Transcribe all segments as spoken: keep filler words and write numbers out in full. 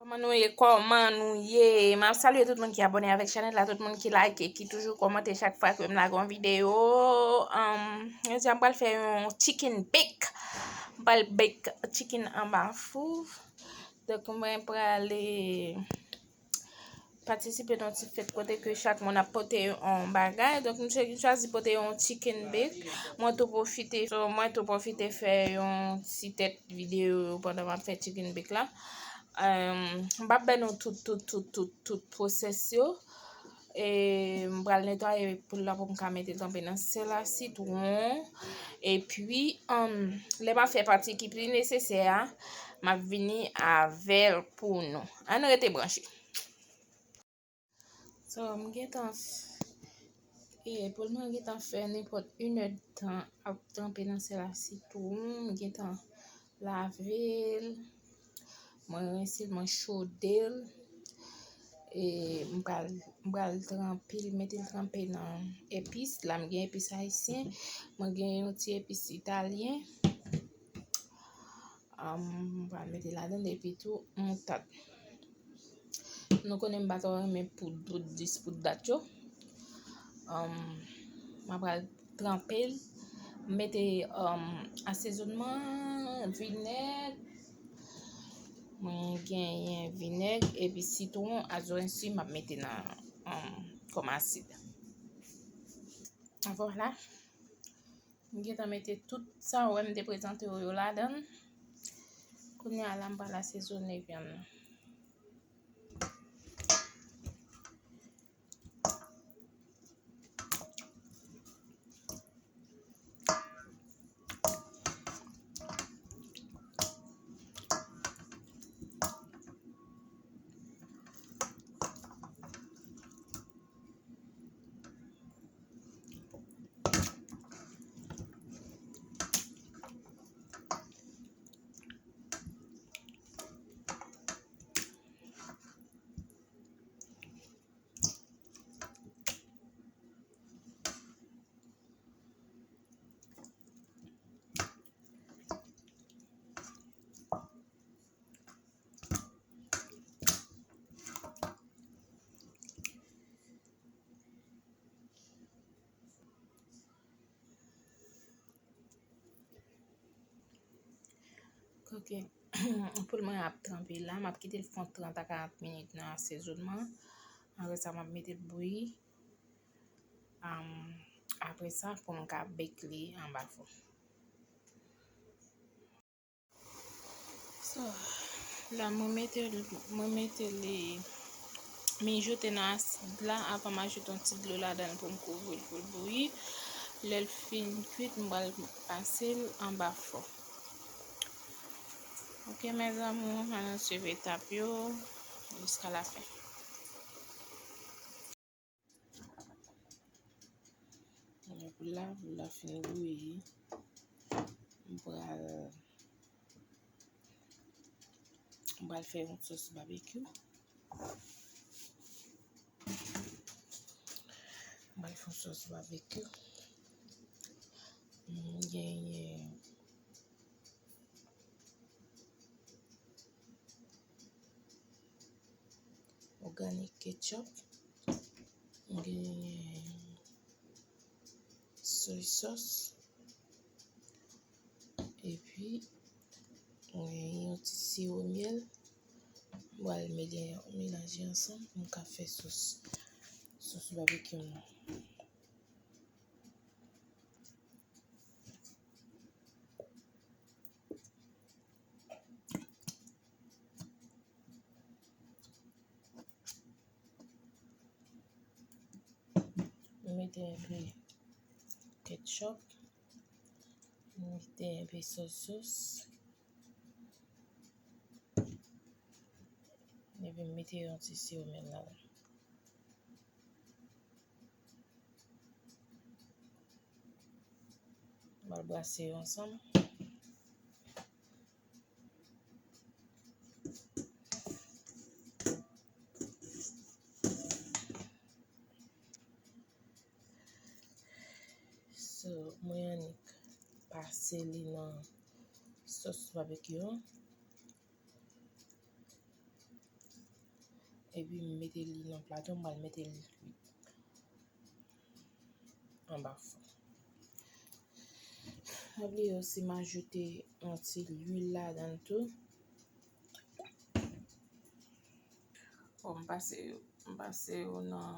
Kòman nou ye? Kòman nou ye? M ap salye tout moun ki abòne avèk chanèl la, tout moun ki like, ki toujou kòmante chak fwa ke m lage yon videyo. Anm, jodi a m pral fè yon chicken bake. M pral bake chicken anba fou. Donk, mwen pral, eh, patisipe nan ti fèt kote ke chak moun ap pote yon bagay. Donk, m chwa-, chwazi pote yon chicken bake. Mwen tou pwofite, so, mwen tou pwofite fè yon ti tèt videyo pandan m ap fè chicken bake la. Em, m p ap bay nou tout, tout, tout, tout, tout pwosès yo. E m pral netwaye poul la pou m ka mete l tranpe nan sèl a sitwon. Epi, em, lè m ap fè pati ki pli nesesè a, m ap vini avè l pou nou. Ann rete branche. So, m gentan f-, e, poul mwen gentan fè nenpòt inèdtan ap tranpe nan sèl a sitwon. M gentan lave l. Mwen rense l, mwen chode l. E, m pral, m pral tranpe l, mete l tranpe nan epis. La, m gen epis ayisyen. Mwen gen yon ti epis italyen. Am, m pral mete ladan l epi tou moutad. Nou konnen m pa twò renmen poud, poud dis, poud dat yo. Am, m pral tranpe l, mete, am, asezonman, vinèg. Mwen genyen vinèg epi sitwon, azwen si m ap mete nan, am, kòm asid. Vwala. M gentan mete tout sa w wè m te prezante w yo ladan l. Kounye a la, m pral asezone vyann nan. Ok. Poul mwen ap tranpe la, m ap kite l fon trant a karant minit nan asezonman. Apre sa, m ap mete l bouyi. Am, apre sa, pou m ka bake li anba fou. So, la, mwen mete, mwen mete li mijote nan asid la avan m ajoute yon ti dlo ladan l pou m kouvri l pou l bouyi. Lè l fin kwit, m pral pase l anba fou. Ok, mes amours, ann swiv etap yo jiska la fen. Lè poul la, poul la fin bouyi, m pral, m pral fè yon sòs babekyou. M pral fè yon sòs babekyou. M genyen organic ketchup. M genyen soy sauce. Epi, m genyen yon ti siwo myèl. M pral mele-, melanje ansanm pou m ka fè sòs, sòs babekyou mwen. M mete enpe ketchup, m mete enpe soy sauce, epi m mete yon ti siwo myèl ladan. M pral brase yo ansanm. So, mwen annik pase li nan sòs babekyou an. epi m mete li nan plato, m pral mete l kwit anba fou. Pa bliye osi, m ajoute yon ti lwil ladan l tou. Bon, m pase yo, m pase yo nan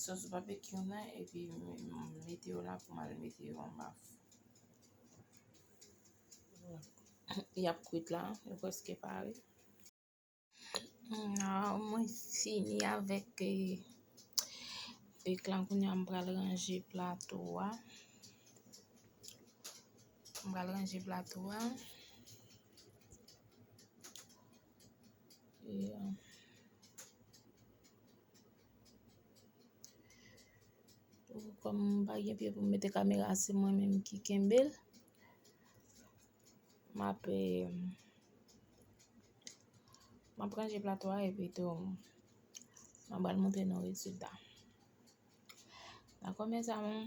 sòs babekyou nan, epi m, m mete yo la pou m al mete yo anba fou. Y ap kwit la, yo prèske pare. Ah, mwen fini avèk, eh, bèk lan, kounye a m pral ranje plato a. M pral ranje plato a. E, kòm m pa gen pye pou m mete kamera, se mwen menm ki kenbe l. M ap, eh, m ap ranje plato a epi tou, m ap pral montre nou rezilta. Dakò, mezanmi?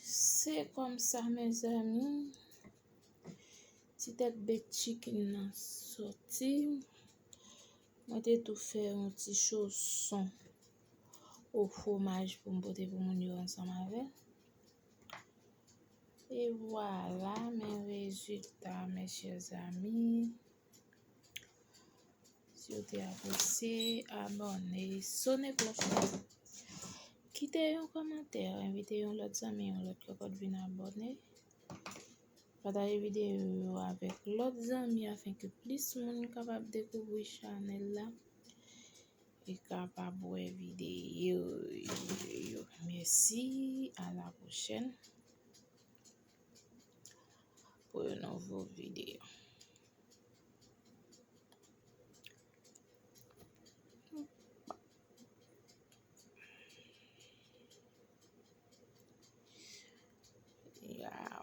Se kòmsa, mezanmi, ti tèt bèk chicken nan soti. Mwen te tou fè yon ti choson o fwomaj pou m pote pou moun yo ansanm avè l. E vwala, men rezilta, mes chers amis. Si w te apresye, abòne, sone klòch la. Kite yon kòmantè, envite yon lòt zanmi, yon lòt kòkòt vin abòne. Pataje videyo yo avèk lòt zanmi afin ke plis moun kapab dekouvri chanèl la e kapab wè videyo yo. Mèsi, à la prochaine pour un nouveau vidéo. Yeah.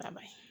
Bye bye.